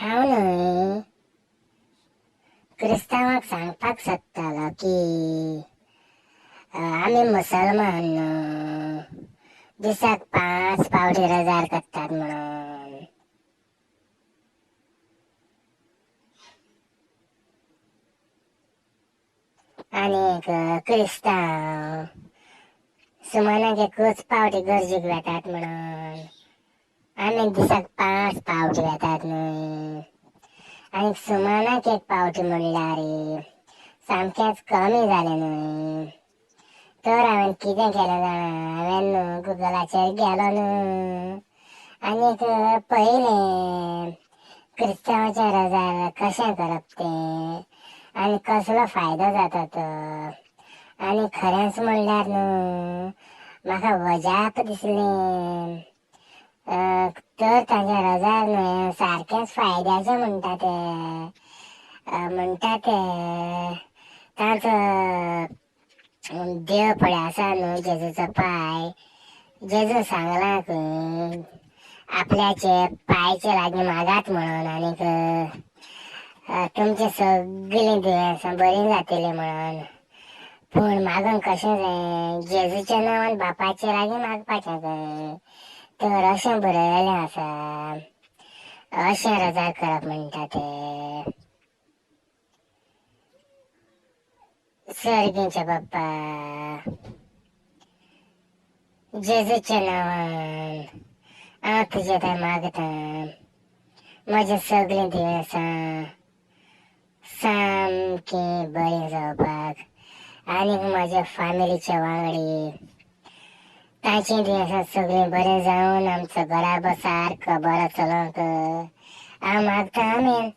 हांव न्हय क्रिस्तांवाक सांगपाक सोदतालो की आमी मुसलमान न्हू दिसाक 5 पावटी रजार करतात म्हणून. आनीक क्रिस्तांव सुमानाक एकूच पावटी गरजेक वेतात म्हणून, आमी दिसाक 5 पावटी वेतात न्हय. आनी सुमानाक 1 पावटी म्हणल्यार सामकेंच कमी जालें न्हय. तर हांवें कितें केलें जाणा, हांवें न्हू गुगलाचेर गेलो न्हू आनीक पळयलें क्रिस्तांवाचें रजार कशें करप तें आनी कसलो फायदो जाता तो. आनी खरेंच म्हणल्यार न्हू म्हाका वजाप दिसलें. तर तांचें रजार न्हू सारकेंच फायद्याचें म्हणटा ते. म्हणटा ते तांचो देव पळय आसा न्हू जेजूचो पांय, जेजून सांगलां खंय आपल्याचे पांयचे लागीं मागात म्हणून, आनीक तुमचीं सगळीं दुयेंसां बरीं जातलीं म्हणून. पूण मागून कशें जाय, जेजूच्या नांवान बापाचे लागीं मागपाचें खंय. तर अशें बरयलें आसा, अशें रजार करप म्हणटा ते. सर्गींचे बाप्पा जेजूच्या नांवान हांव तुजे थंय मागता, म्हजें सगळीं दुयेंसां सामकीं बरीं जावपाक, आनीक म्हज्या फामिलीचे वांगडी तांचीं दुयेंसां सगळीं बरीं जावन आमचो घराबो सारको बरो चलोवंक हांव मागता. आमेन.